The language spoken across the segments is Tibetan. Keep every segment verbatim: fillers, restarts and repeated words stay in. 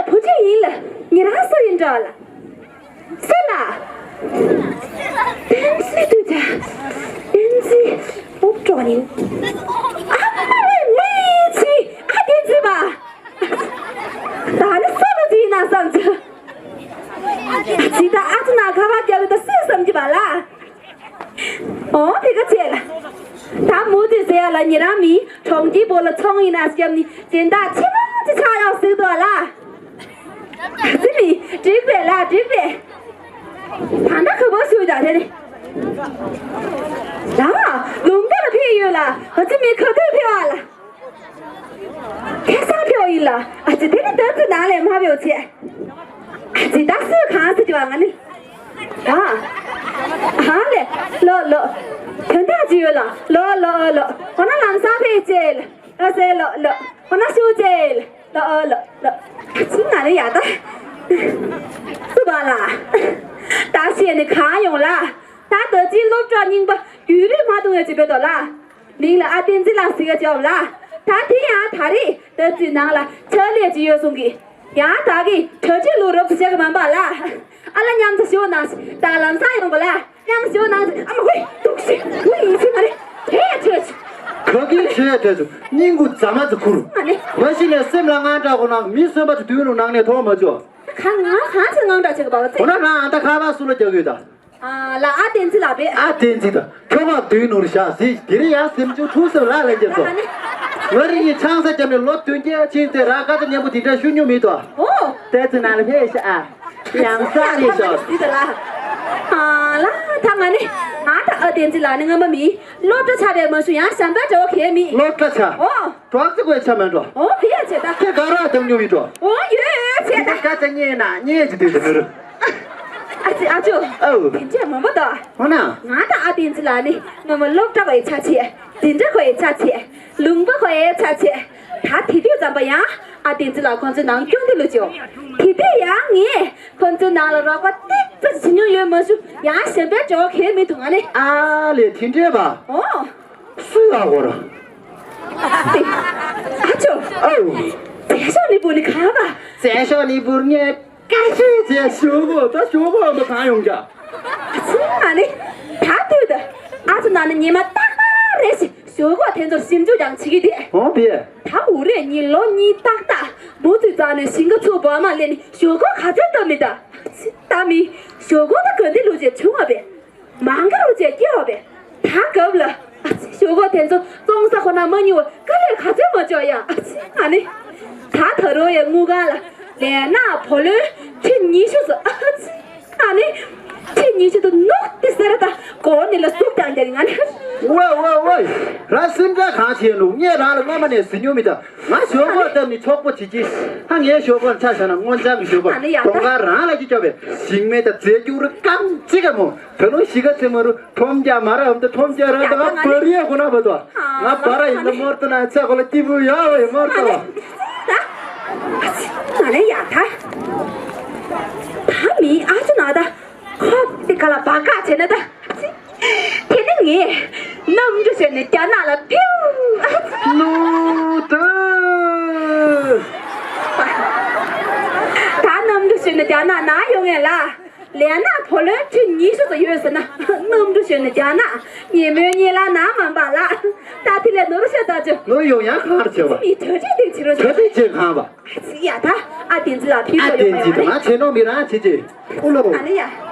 བུ་ཁྲིད་ཡིན་ལ། ཉེ་རང་སུ་ཡིན་འགྲོ་ལ། སུ་ལ། བསྟན་འཛིན་དུ་ཆ། བསྟན་འཛིན་སློབ་གྲོགས་ཡིན། ཨ་མ་ལེ་ལེ་ཆི། ཨ་བསྟན་འཛིན་པ། ད་ནི་སུ་ལ་ཟིན་ན་བསམ་ཚུལ། ཇི་ལྟར་ཨ་ཙི་ན་ཁ་བ་རྒྱབ་ཡོད་ད་སུས་བསམ་གྱི་བ་ལ། ཨོ་དེ་ག་ཚད་ལ། ད་མུ་དེ་ཟེར་ཡ་ལ་ཉེ་རང་མི་གྲོང་ཁྱེར་པོ་ལ་ཚོང་ཡིན་ན་སྐྱབས་ནི་སྦྱིན་བདག་ཆེ་བ་ཅི་ཆགས་ཡོང་ཟེར་དོ་ལ། ཨ་ཙི་མི་འགྲིག་པས་ལ་འགྲིག་པས། ད་ལྟ་ག་པར་ཞུ་ཡ་དེ་རེད། ལ་ལུང་པ་ལ་ཕེབས་ཡོད་ལ། ཨ་ཙི་མི་ག་དུས་ཕེབས་བ་ལ། ཁ་སང་ཕེབས་ཡིན་ལ། ཨ་ཙི་དེ་ནི་ད་ཙི་ནང་ལས་མ་ཕེབས་ཚེ། ཨ་ཙི་ད་སུས་གང་ཟེར་གྱི་བ་ང་ནི། ཨ། ཧ་ལེ། ལོ་ལོ། དོན་དག་ཅི་ཡོད་ལ། ལོ་ལོ་ལོ། ཁོ་ན་ལམ་སང་ཕེབས་ཅེས་ལ། ལོ་ཟེར་ལོ་ལོ། ཁོ་ན་ཤུ་ཅེས་ལ། ལོ་ལོ་ལོ། ཨ་ཙི་ང་ནི་ཡ་ད། སུ་བ་ལ། ད་ཤེས་ནི་གང་ཡོང་ལ། ད་ད་ཅི་སློབ་གྲྭ་རྙིང་པ་ཡུན་རིང་མ་གཏོང་ཡ་ཅི་བེ་དོ་ལ། མིང་ལ་ཨ་བསྟན་འཛིན་ལགས་ཟེར་གྱི་ཡོད་ལ། ད་དེ་ཡང་ད་རེས་ད་ཙི་ནང་ལ་ཕྱག་ལས་ཅི་ཡོད་གསུང་གི། ཡང་ད་གི་གྲ་སྒྲིག་ལུགས་རོབ་ཏུ་བྱེད་གི་མ་འབའ་ལ། ཨ་ལ་མཉམ་དུ་ཞུ་ན་ད་ལམ་སང་ཡོང་གི་ལ། མཉམ་ཞུ་ན་ཨ་མ་ཧུའི་འདུག་ཤི་ཧུའི་ཡིན་ཤི་མ་རེད། དེ་ཡ་ཁྱོད་ཀྱི། ག་གི་ཁྱོད་ཡ་དེ་ཚོ་སྙིང་གུ་རྫ་མ་ཚོ་ཁུར། ཨ་ནི། མ་གཞི་ནས་སེམས་ལ་དངངས་སྐྲག་གོ་ན་མི་གསོན་པ་ཚོ་དུས་ནུ་ནང་ནས་མཐོང་མ་བྱོས། ཁ་ང་གང་ཚེ་དངངས་སྐྲག་བྱེད་གི་བ་བ་ཚེ། འོ་ན་ང་ཨ་ད་ཁ་པར་སུ་ལ་རྒྱག་གི་ཡོད་ད། ལ་ཨ་བསྟན་འཛིན་ལགས་པས། ཨ་བསྟན་འཛིན་དང་ཁྱོད་མ་བདུན་ནོར་བཞག་ཟིག་དེ་རིང་ཡང་སེམས་ཆུང་ཐུག་སེམས་ལ་ལ་རྒྱབ་སོ། ང་རིང་གི་ཆང་ས་རྒྱབ་ནས་ལོ་བདུན་བརྒྱད་ཕྱིན་ཏེ་ར་ཁ་ཚ་མཉམ་པོ་དེ་འདྲ་ཤུ་ཉུ་མི་ཏོ། ཨོ། བསྟན་འཛིན་ནང་ལ་ཕེབས་ཤག་ཨ། ཡང་ས་རེད་ཤག་ཟིག་ལ། ལ་ད་ང་ནི་ང་ད་ཨ་བསྟན་འཛིན་ལགས་ནི་ངོ་མ་མི་སློབ་གྲྭ་ཆ་བས་མ་ཞུ་ཡང་བྱམས་པའི་འགྲོ་ཁེ་མི། སློབ་གྲྭ་ཆ། ཨོ། གྲོགས་ཚེ་དགོས་ཆ་མེད་འགྲོ། ཨོ་ཕི་ཡ་ཆེ་ད། ཁྱེད་ག་ར་དང་ཉོ་བི་འགྲོ། ཨོ་ཡོད་ཆེ་ད། ཁྱེད་ག་ཚ་ཉེ་ན་ཉེ་ཅི་དུས་དུ་མི་རུ། ཨ་ཙི་ཨ་ཅོ། ཨོ། དེ་འདྲ་མང་པོ་དོ། ཧོ་ན། ང་དང་ཨ་བསྟན་འཛིན་ལགས་ནི་ངོ་མ་སློབ་གྲྭ་བའི་ཆ་ཆེ། འཛིན་གྲྭ་བའི་ཆ་ཆེ། ལུང་པ་བའི་ཆ་ཆེ། ད་དེ་དུས་ཙམ་པ་ཡང་ཨ་བསྟན་འཛིན་ལགས་ཁོང་ཚོའི་ནང་སྐྱོང་དེ་ལོ་ཅོ། དེ་དུས་ཡང་ངས་ཁོང་ཚོའི་ནང་ལ་རོགས་པ་ཏིག་ཙམ་བྱེད་མྱོང་ཡོད་མ་ཞུ་ཡང་གཞན་པའི་འབྲེལ་བ་གལ་མི་འདུག་ང་ནི། ཨ་ལེ་དེ་འདྲས་པ། ཨོ། སུ་ཡག་གོ་ར། ཨ་ཅོ། ཨོ། རྩེ་ཤོག་ནི་བུ་ནི་གང་བ། རྩེ་ཤོག་ནི་བུ་ངས་བཀའ་ཤོད་བྱས་ཞུ་གོ་ད་ཞུ་གོ་འོ་གང་ཡོང་ཀྱ། ཨ་ཅོ་ང་ནི། ད་དུས་ད། ཨ་ཅོ་ན་ནི་ཉི་མ་རྟག་པ་རེ་ཞིག་ཞུ་གོ་དེ་ཚོར་ཞིབ་འཇུག་ཀྱང་བྱེད་ཀྱི་དེ། ཨོ་དེ། ད་འུ་རེ་གཉིས་ལོ་གཉིས་ཏག་ཏག་མུ་མཐུད་རྩ་ནས་ཞིང་ཁ་ཚུགས་བོ་མ་ལེན་ནི་ཞུ་གོ་ག་ཚོད་ལྟ་མི་ད། ད་མི། ཞུ་གོ་ད་ག་འདི་ལུ་ཅེ་བྱུང་བ་བས། མང་ག་རུ་ཅེ་སྐྱེ་བ་བས། ད་སྐབས་ལ། ཨ་ཙི་ཞོག་གོ་དེ་ཚོ་བཙོང་ས་ཁོ་ན་མ་ཉུ་བ་དཀའ་ལས་ག་ཚོད་མ་བཅོ་ཡ་ཨ་ཙི་ཨ་ནི། ད་ད་རུང་ཡ་དངུལ་ཁང་ལ་ལས་ན་བུ་ལོན་ཁྲི་ཉི་ཤུ་ཙམ་ཨ་ཙི་ཨ་ནི། ཁྲི་ཉི་ཤུ་དུ་ནུག་ཏི་ཟེར་ད་གོ་ནི་ལ་སུབ་ཀྱང་རྒྱག་ང་ནི། ཝའི་ཝའི་ཝའི། ར་སེམས་ཁྲལ་གང་བྱེད་ནུག་ངས་རང་ལ་སྔོན་མ་ནས་ཟིན་མྱོང་མི་ད། ང་ཞོག་གོ་བཏབ་ནི་ཆོག་པོ་བྱེད་ཀྱི། ཧ་ངའི་ཞོག་གོ་ཆ་བཞག་ན་སྔོན་ཆང་གི་ཞོག་གོ་ཨ་ནི་ཡ་གདོང་ཁ་རང་ལ་ཅི་སྐྱོ་བས་ཞིང་མེད་ད་རྫས་རྒྱུ་རུ་རྐང་གཅིག་ག་མོ་ད་ལོ་གཞིས་ཀ་ཚེ་མ་རུ་ཁྲོམ་རྒྱག་མ་ར་འམ་ད་ཁྲོམ་རྒྱག་ར་ད་ང་བར་ཡས་ཁོ་ན་བ་ད་ང་བ་ར་ཡིན་ད་མོར་ད་ན་ཚེ་ཁོ་ལ་སྐྱིད་པོ་ཡོད་བ་ཡིན་མོར་ད་བ། ང་ལ་ཡ་ད་ད་མི་ཨ་ཅོ་ན་ད་ཁོ་དེ་ག་ལ་བ་ག་བྱས་ན་ད། དེ་ནི་ངས་གནམ་གྲུ་བཞོན་ནས་རྒྱ་ནག་ལ་ཕེའུ། ལུ་ཏུ། ད་གནམ་གྲུ་བཞོན་ནས་རྒྱ་ནག་ན་ཡོང་ངེས་ལ། ལས་ན་བུ་ལོན་ཁྲི་ཉི་ཤུ་ཙམ་ཡོད་ཟེར་ན་གནམ་གྲུ་བཞོན་ནས་རྒྱ་ནག་ཉིན་མོའི་གཉིད་ལ་ན་མ་འབའ་ལ། ད་དེ་ལས་ནོར་ཤ་ད་ཅོ། ནོར་ཡོང་ཡང་གང་ར་བྱེད་བ། མི་གྲ་སྒྲིག་ཏིག་བྱེད་རོགས་གྲ་སྒྲིག་བྱེད་གང་བ། ཡ་ད་ཨ་བསྟན་འཛིན་ལགས་ཕུལ་ཨ་དགོས་ཡོད་བསྟན་འཛིན་དང་ང་བྱེད་ནོ་མི་རང་བྱེད་ཀྱི། ཨུ་ལོ། ཨ་ནི་ཡ།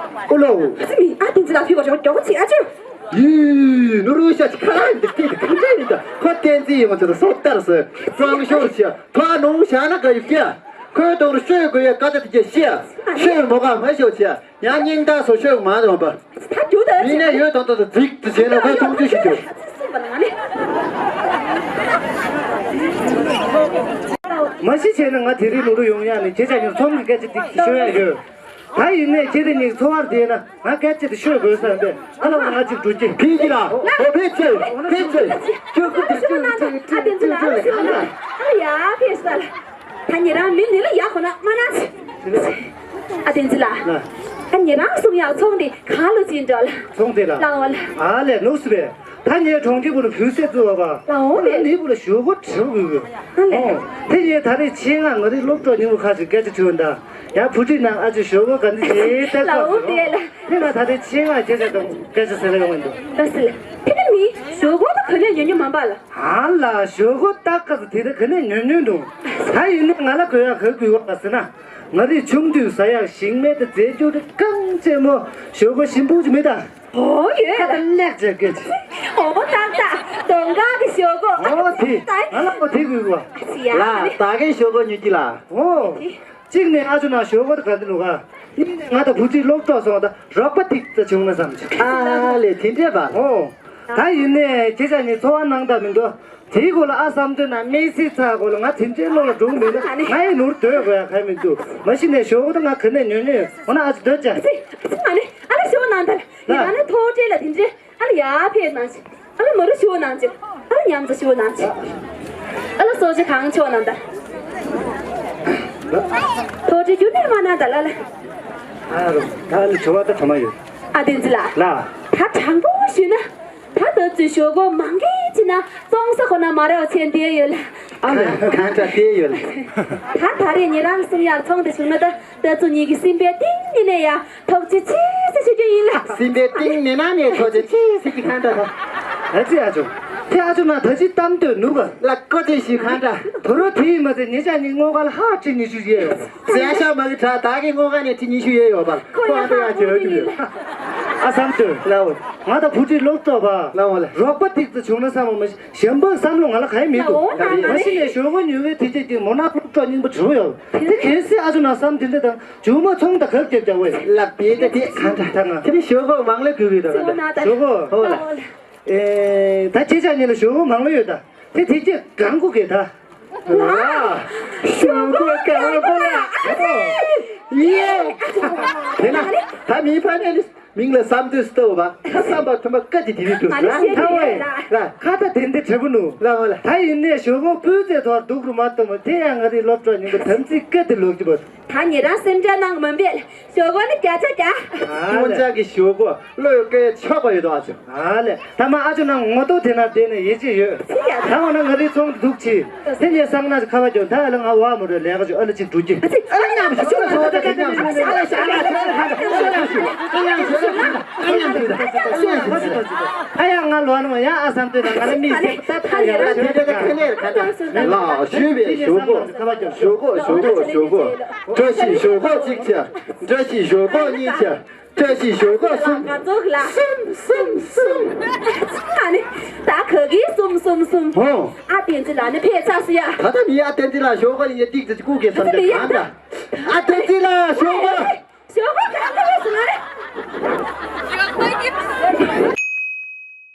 ཨུ་ལོ། ཨ་ཙི་མི་ཨ་བསྟན་འཛིན་ལགས་ཕུལ་དགོས་ཞོག་མགྱོགས་ཅིག་ཨ་ཅོ། ཡི། ནུ་རུ་ཤ་ཅིག་ཁ་ལག་འདི་ཏི་ཏི་ཁ་ཏི་ཏི་ཁོ་བསྟན་འཛིན་ཡིན་མ་ཚོད་སོ་ལྟར་སོ་ཀྲང་ཤོར་ཤ་ཐོ་ནུ་ཤ་ན་ག་ཡུ་ཀྱ། ཁོའི་དོང་རུ་ཤོད་དགོས་ཡ་ཀ་ཏ་ཏི་ཀྱ་ཤ། ཤོད་མོ་ག་མ་ཤོད་ཤ། ཡང་སྙིང་ཐག་སོ་ཤོད་མ་འདོན་པ། ད་རྒྱུ་ད་མི་ནས་ཡོད་དོན་དུ་རྫིག་ཏུ་བྱས་ན་ཁོས་མཐོང་ཆུང་ཞིག་རྒྱུ། མ་གཞི་བྱས་ན་ང་དེ་རིང་ནོར་ཡོང་ཡག་ནི་ཁྱེད་ཅག་གཉིས་ཚོང་གི་སྐད་ཆ་ཏིག་ཤོད་ཡ་ཡོད། ད་ཡིན་ནས་ཁྱེད་རེ་གཉིས་འཚོ་བར་བསྡད་ན་ང་སྐད་ཆ་དེ་ཤོད་དགོས་བསམ་པས་ཨ་ལ་ང་གཅིག་འགྲོ་གི། ཕིན་གྱི་ལ་ཧོ་ཕེ་ཚེ་ཕེ་ཚེ་ཅོ་ཀུ་ཏི་ཅོ་ཅོ་ཅོ་ཅོ་ཅོ་ལ་ཧ་ལ། ཨ་ཡ་ཕེ་ས་ལ། ད་ཉེ་རང་མི་ནི་ལ་ཡག་ཁོ་ན་མ་ན་ཆི། ཨ་བསྟན་འཛིན་ལགས། ད་ཉེ་རང་གསུང་ཡག་ཚོང་དེ་གང་ལོ་ཅི་འགྲོ་ལ། ཚོང་དེ་ལ། ལའོ་ལ། ཨ་ལས་ནུག་སི་བས། ད་ངས་གྲོང་ཁྱེར་བུ་ལ་བུ་སེ་བཙུགས་པ། ལའོ་ལེ། ནི་བུ་ལ་ཞོགས་པ་དྲི་བ་དགོས་དགོས། ཨ་ལེ། ཨོ། དེ་ངས་ད་རེས་ཆེད་མངགས་ང་རའི་སློབ་གྲོགས་རྙིང་པ་ཁ་ཅིག་སྐད་ཆ་དྲི་བ་འདྲ། ཡ་བུ་ཁྲིད་ནང་ཨ་ཅོ་ཞོགས་པ་ག་འདི་ཞེས་བལྟས་ལའོ་ལེ་ལ། དེ་ང་ད་རེས་ཆེད་མངགས་ཁྱེད་ཅག་དང་སྐད་ཆ་ཟེར་ལ་ཡོང་གི་འདུག་ད་སི་ལེ། དེ་ནི་མི་ཞོགས་པ་ད་ག་ནས་ཉོ་ཉོ་མ་པ་ལ། ཨ་ལ་ཞོགས་པ་ད་ག་ཟེ་དེ་ད་ག་ནས་ཉོ་ཉོ་འདུག་ད་ཡིན་ནི་ང་ལ་དགོས་ཡ་ག་དགོས་བ་ཟེར་ན། ང་རའི་ཆུང་དུས་ཟ་ཡག་ཞིམ་མེད་དེ་རྫས་འགྱུར་དེ་གང་ཅེ་མོ་ཞོགས་པ་ཞིམ་པོ་ཅིག་མེད་ད། ཨོ་ཡོད་ཁ་ལ། ད་ལེགས་བྱས་སྐད་ཆ། ཨོ་ཏག་ཏག་གདོང་དཀར་གྱི་ཞོགས་པ། ཨོ་དེ་ང་ལ་ཨོ་དེ་དགོས་བ། ཡ་ལ་ད་གིན་ཞོགས་པ་ཉོ་གི་ལ། ཨོ། གཅིག་ནས་ཨ་ཅོ་ན་ཞོགས་པ་ད་ག་འདི་ལོ་ག་ཡིན་ནས་ང་དང་བུ་ཁྲིད་སློབ་གྲོགས་སོང་ད་རོགས་པ་ཐིག་ཙ་བྱུང་ན་བསམ་བྱུང་། ཨ་ལེ་དེ་འདྲས་པ། ཨོ། ད་ཡིན་ནས་ཁྱེད་ཅག་གཉིས་འཚོ་བ་གནང་ད་མི་འདུག་དེའི་སྐོར་ལ་ཨ་བསམ་དོན་ན་དམིགས་བསལ་ཚ་སྐོར་ལ་ང་དེ་འདྲའི་བློ་ལ་འགྲོ་གི་མེད་ན་ང་ཡི་ནོར་སྡོད་དགོས་ཡ་ག་མི་འདུག་མ་གཞི་ནས་ཞོགས་པ་ད་ང་ག་ནས་ཉོ་ཉོ་ཡོད། འོ་ན་ཨ་ཅོ་སྡོད་ཅག་ཨ་ཙི་ཨ་ཙི་མ་ནི་ཨ་ལ་ཞོགས་ནང་ད་ལ་ཡི་ན་ནི་ཐོག་འདྲེ་ལ་དེ་འདྲའི། ཨ་ལ་ཡ་ཕེབས་གནང་ཞིག་ཨ་ལ་མ་རུ་ཞུ་གནང་ཞིག་ཨ་ལ་ཉམས་ཚ་ཞུ་གནང་ཞིག་ཨ་ལ་སོ་ཅི་གང་ཆོག་གནང་ད། ཐོ་ཅི་རྒྱུ་ནས་མ་གནང་ད་ལ་ལ། ཨ་རོ་ད་ཨ་ལ་ཆོ་བ་ད་ཐ་མ་ཡོད། ཨ་བདེན་ཅི་ལ། ལ། ད་དྲང་པོ་ཞུས་ན། ད་ད་ཚོས་ཞོགས་པ་མང་གི་ཅི་ན་བཙོང་ས་ཁོ་ན་མ་རག་ཆེན་དེ་ཡོད་ལ། ཨ་ལ་གང་འདྲ་དེ་ཡོད་ལ། ད་ད་རེས་ཉེ་རང་གསུང་ཡག་ཚོང་དེ་བྱུང་ན་ད། ད་ཚོ་གཉིས་ཀྱི་སེམས་པའི་གཏིང་ནས་ཡ་ཐུགས་རྗེ་ཆེ་ཟེར་ཞུ་རྒྱུ་ཡིན་ལ། སེམས་པའི་གཏིང་ནས་ན་ནས་ཐུགས་རྗེ་ཆེ་ཟེར་གྱི་གང་འདྲ་ད། ཨ་ཙི་ཨ་ཅོ། དེ་ཨ་ཅོ་ན་ད་ཅི་གཏམ་འདོད་ནུ་ག་ལ་ཀོ་ཙེ་ཞིག་གང་འདྲ། དོ་རོ་དེ་ཡིན་མ་ཟད་ཉེ་ཆ་གཉིས་སྔོ་ག་ལ་ཧ་ཁྲི་ཉི་ཤུ་ཡས་ཡོད། ཟེར་ཤ་མ་གི་དྲ་ད་གི་སྔོ་ག་ནས་ཁྲི་ཉི་ཤུ་ཡས་ཡོད་པ་ཁོ་ཨ་ཏོ་ཡ་ཅེ་ཡོད་ཀྱི་ཡོད། ཨ་བསམ་དོན་ལའོ། ང་ད་བུ་ཁྲིད་སློབ་གྲོགས་པ་ལའོ་ལ་རོགས་པ་ཐིག་ཙེ་བྱུང་ན་བསམ་མ་མ་ཤི། གཞན་པ་བསམ་བློ་ང་ལ་ག་ཡེ་མི་འདུག་ལའོ་ན་ན་མ་ཤི་ནས་ཞོགས་པ་ཉུལ་བའི་དེ་རྗེས་ཀྱི་མོ་ན་སློབ་གྲོགས་རྙིང་པ་བྱུང་ཡོད། དེ་གལ་སྲིད་ཨ་ཅོ་ན་བསམ་དེ་འདྲ་དང་མཇུག་མ་ཚོང་དང་གབ་རྒྱབ་རྒྱབ་བས། ལབ་དེ་དེ་དེ་གང་འདྲ་ད་ང་དེ་ནི་ཞོགས་པ་མང་ལེ་གུས་གུས་དང་གང་འདྲ་ཞོགས་པ་ཧོ་ལ། ཨེ་ད་ཁྱེད་ཅག་གཉིས་ལ་ཞོགས་པ་མང་ལེ་ཡོད་ད། དེ་དེ་ཁྱེད་གང་གོ་གེ་ད། ལ། ཞོགས་པ་གང་གོ་ལ། ཡེ། དེ་ན་ད་མི་ཕ་ནས་ནི། མིང་ལ་བསམ་དུས་ལྟ་བུ་བ། ཁ་བསམ་པ་ཐུན་མ་བཀའ་དེ་དེ་རིགས་དུ་ང་ནི་ལ་ཤེས་ཐ་ཀྱི་ཝེ། ཡོད་ལ། ལ། ཁ་ད་དེ་འདི་དྲི་བུ་ནུ། ལ་ཝ་ལ། ད་ཡིན་ནས་ཞོགས་པ་སྤུས་ཚད་ཐོག་སྡུག་རུ་མ་གཏོང་བ་དེ་ཡང་ང་རའི་སློབ་གྲོགས་ཉིན་པ་དམ་ཚིག་བཀའ་དེ་ལོག་གི་བ། ད་ཉེ་རང་སེམས་ཁྲལ་གནང་གི་མ་འབད། ཞོགས་པ་ནི་བརྒྱ་ཆ་བརྒྱ། ཨ་ལ། སྤུན་ཆ་གི་ཞོགས་པ་བློ་ཡོད་སྐད་ཆོག་པ་ཡོད་དོ་ཨ་ཅོ། ཨ་ལས། ད་མ་ཨ་ཅོ་ནང་ངོ་ཏོ་དེ་ན་བསྡད་ནས་ཡིད་ཆེས་ཡོད། ད་འོ་ན་ང་རའི་ཚོང་འདུག་ཆེ། དེ་ནས་སང་ན་ཁ་བ་ཅོ་ད་ཨ་ལ་ང་བ་མོ་རེ་ལས་ཀ་ཅོ་ཨ་ལ་ཅིག་འགྲོ་གི། ཨ་ལ་ཉམས་ཞུ་ཨ་ལ་ཉམས་ཞུ་ཨ་ལ་ཉམས་ཞུ་ཨ་ལ་ཉམས་ཞུ། ཨ་ཡ་ང་ལོ་ནོ་ཡ་ཨ་བསམ་དོན་ན་ང་ལ་མི་ཤེས་ད་ད་ཡ་ལ་ཞུ་ད་ཁ་ནས་ཁ་ད་ལ་ཞུ་བའི་ཞོགས་པ་ཞོགས་པ་ཞོགས་པ་ཞོགས་པ་བཀྲ་ཤིས་ཞོགས་པ་གཅིག་ཆ་བཀྲ་ཤིས་ཞོགས་པ་གཉིས་ཆ། བཀྲ་ཤིས་ཞོགས་པ་གསུམ། ང་ཚོ་ལ། གསུམ་གསུམ། ཨ་ནི། ད་ག་གི་གསུམ་གསུམ་གསུམ། ཧོ། ཨ་བསྟན་འཛིན་ལགས་ནི་ཕེབས་ཚར་སོང་ཡ། ད་ལྟ་མི་ཨ་བསྟན་འཛིན་ལགས་ཞོགས་པ་ཡི་ཏིག་ཙི་སྐུ་གེ་བསམ་དེ་གང་འདྲ། ཨ་བསྟན་འཛིན་ལགས་ཞོགས་པ། ཞོགས་པ་གང་འདྲ་སོང་ཨ་ནི།